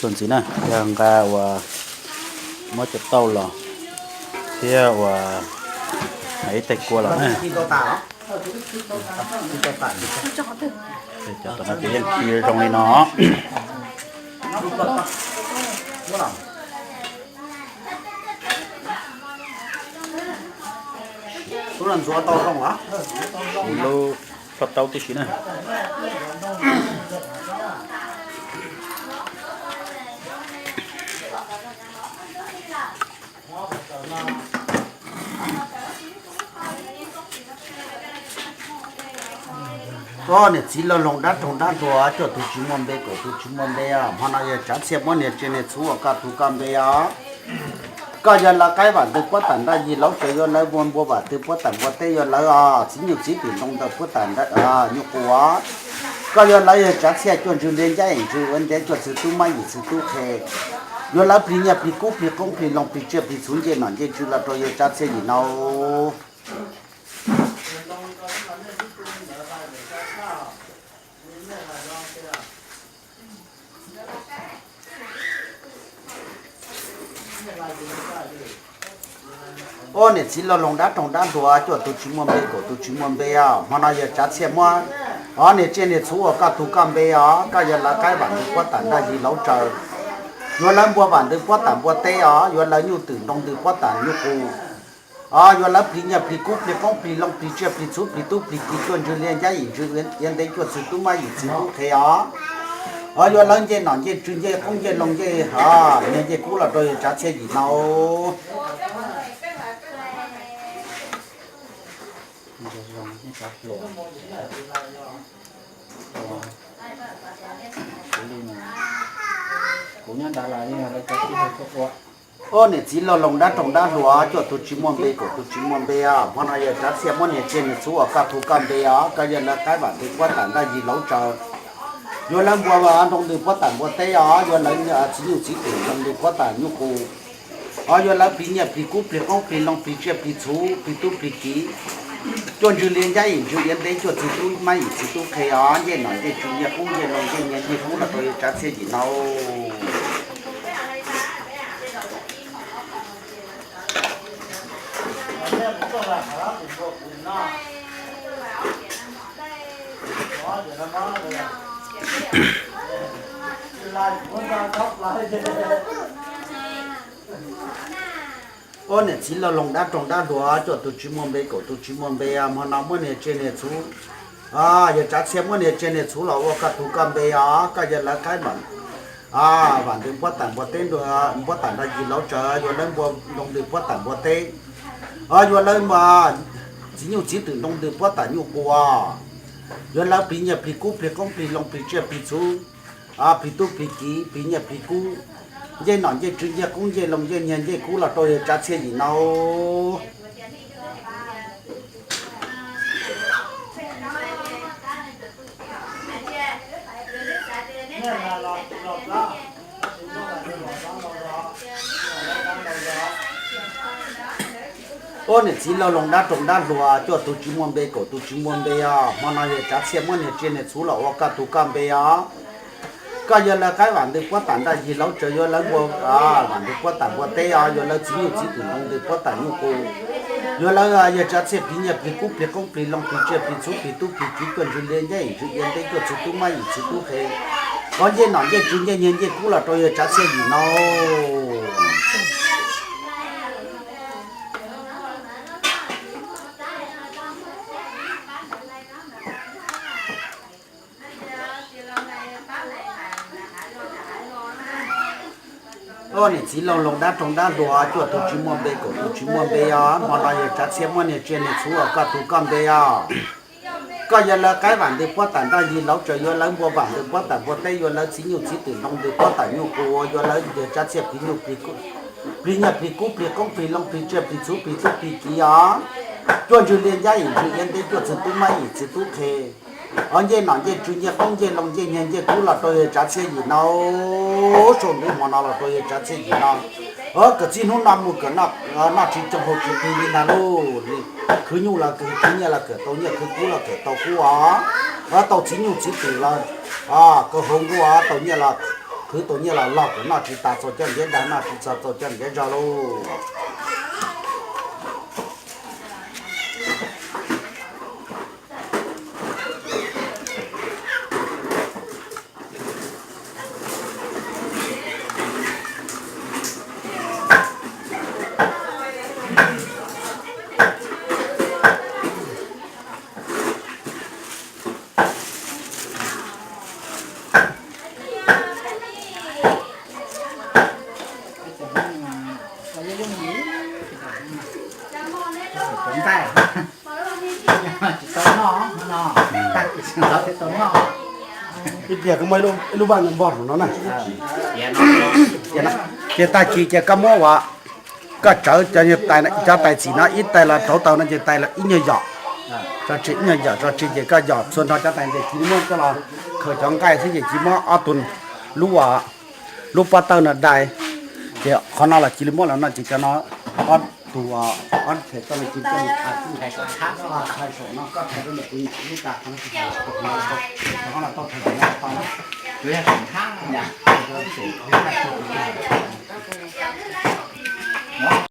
Tuaj ntxiv na, yog nqa uas muab cov tauj los thiab uas ib tais kua los na. Cov no ces yeej khi zoo li no. Lub paj taub tib si na. Koj niam txiv laug loog dab roog dab hluas, coj tus tsis muaj npe, kaum tus tsis muaj npe os. Hmo no yog Tsav Txhiaj muab niag tsiaj niag txhuv uas koj tug koj npe os. Koj yog lawv qaib vam ntws puab tam nraj yig lauv tsaws, yuav lawv npua npua vam ntws puab tam npua teb, yuav lawv os txiv nyuj txiv twm ntoo ntawm puab tam nyuj qus os. Koj yog lawv yog Tsav Txhiaj cuaj ntswg liab ncab ib ntswg ua ntev, cuaj txwg tub mab yim txwg tub qhe, yuav lawv plig nyiaj plig kub plig qoob plig loo plig tsiaj plig txhuv ncej nom ncej tswv los rau yawg Tsav Txhiaj yim no. Koj niam txiv laug loog dab roog dab hluas, coj tus tsis muaj npe, kaum tus tsis muaj npe os. Hmo no yog Tsav Txhiaj muab os niag tsiaj niag txhuv uas koj tug koj npe os. Koj yog lawv qaib vam ntws puab tam nraj yig lauv tsaws, yuav lawv npua vam ntws puab tam npua teb os, yuav lawv nyuj twm ntoo ntws puab tam nyuj qus os, yuav lawv plig nyiaj plig kub plig qoob plig loo plig tsiaj plig txhuv plig tub plig kiv cuaj ntswg liab ncab ib ntswg ua ntev, cuaj txwg tub mab yim txwg tub qhe os. Os yuav lawv ncej nom ncej tswv ncej qoob ncej loo ncej niag ncej kub los rau yawg Tsav Txhiaj yim no. Koj niam txiv laug loog dab roog dab hluas, coj tus tsis muaj npe, kaum tus tsis muaj npe os. Hmo no yog Tsav Txhiaj muab niag tsiaj niag txhuv uas koj tug koj npe os. Koj yog lawv qaib vam ntws puab tam nraj yig lauv tsaws, yuav lawv npua ntoo ntws puab tam npua teb os, yuav lawv txiv nyuj txiv twm ntoo ntws puab tam nyuj qus os, yuav lawv plig nyiaj plig kub plig qoob plig loo plig tsiaj plig txhuv plig tub plig kiv cuaj ntswg liab ncab ib ntswg ua ntev, cuaj txwg tub mab yim txwg tub qhe os, ncej nom ncej tswv ncej qoob ncej loo ncej niag ncej kub los rau yawg Tsav Txhiaj yim no. Koj niam txiv laug loog dab roog dab hluas, coj tus tsis muaj npe, kaum tus tsis muaj npe os. Hmo no muab niag tsiaj niag txhuv, yawg Tsav Txhiaj muab niag tsiaj niag txhuv los ua koj tug koj npe os. Koj yog lawv qaib vam ntws puab tam npua teb, puab tam nraj yig lauv tsaws, yuav lawv npua ntoo ntws puab tam npua teb os, yuav lawv txiv nyuj txiv twm ntoo ntws puab tam nyuj qus os, yuav lawv plig nyiaj plig kub plig qoob plig loo plig tsiaj plig txhuv, plig tub plig kiv plig nyiaj plig kub, ncej nom ncej tswv ncej qoob ncej loo ncej niag ncej kub los rau yawg Tsav Txhiaj yim no. Koj niam txiv laug loog dab roog dab hluas, coj tus tsis muaj npe, kaum tus tsis muaj npe os. Hmo no yawg Tsav Txhiaj muab niag tsiaj niag txhuv los ua koj tug koj npe os. Koj yog lawv qaib vam ntws puab tam nraj yig lauv tsaws, yuav lawv npua vam ntws puab tam npua teb os, yuav lawv txiv nyuj txiv twm ntoo ntws puab tam nyuj qus, yuav lawv yawg Tsav Txhiaj plig nyiaj plig kub plig qoob plig loo plig tsiaj plig txhuv plig tub plig kiv cuaj ntswg liab ncab ib ntswg ua ntev, cuaj txwg tub mab yim txwg tub qhe os, ncej nom ncej tswv ncej niag ncej kub los rau yawg Tsav Txhiaj yim no. Koj niam txiv laug loog dab roog dab hluas, coj tus tsis muaj npe, kaum tus tsis muaj npe os. Hmo no yawg Tsav Txhiaj muab niag tsiaj niag txhuv los koj tug koj npe os. Koj yog lawv qaib vam ntws puab tam nraj yig lauv tsaws, yuav lawv npua vam ntws puab tam npua teb, yuav lawv txiv nyuj txiv twm ntoo ntws puab tam nyuj qus, yuav lawv yawg Tsav Txhiaj plig nyiaj plig kub plig qoob plig loo plig tsiaj plig txhuv plig tub plig kiv os, cuaj ntswg liab ncab ib ntswg ua ntev, cuaj txwg tub mab ib txwg tub qhe os, ncej nom ncej tswv ncej qoob ncej loo ncej niag ncej kub los rau yawg Tsav Txhiaj yim no. Saum ntuj hmo no los rau yawg Tsav Txhiaj yim no. Kawm txij hnub no mus kawm noj tsis tsoo haus tsis qis li ntag lauj. Khwv nyuj los khwv nyiaj los kawm tau nyiaj, khwv kub los kawm tau kub os. Tau txiv nyuj txiv twm los kawm hauv nkuaj, tau nyiaj los Khwv tus nyiaj los log kom noj tsis tas, txaus coj nceb dag noj tsis tas, txaus coj nceb zog lauj. Ib pliag kuv muaj ib lub vaj npog no na. Ces tag kis ces koj muab ua, koj tsawv cov tais, cov tais txim no ib tais los rauv taws no ces tais ib nyuag yom, tso tseg ib nyuag yom, tso tseg ces koj yom txhua nrho cov tais ces cia li muab coj los khaws cov nqaij xwb ces cia li muab ob tug lub, lub pob tawj no dai. Ces qhov no los cia li muab los no ces cov no ob tug, ob tug tau los cia li coj mus thaiv saum no, koj thaiv rau ntawm kuv niam lub tas, qhov no tsis thaiv, qhov no tau thaiv saum no tau na.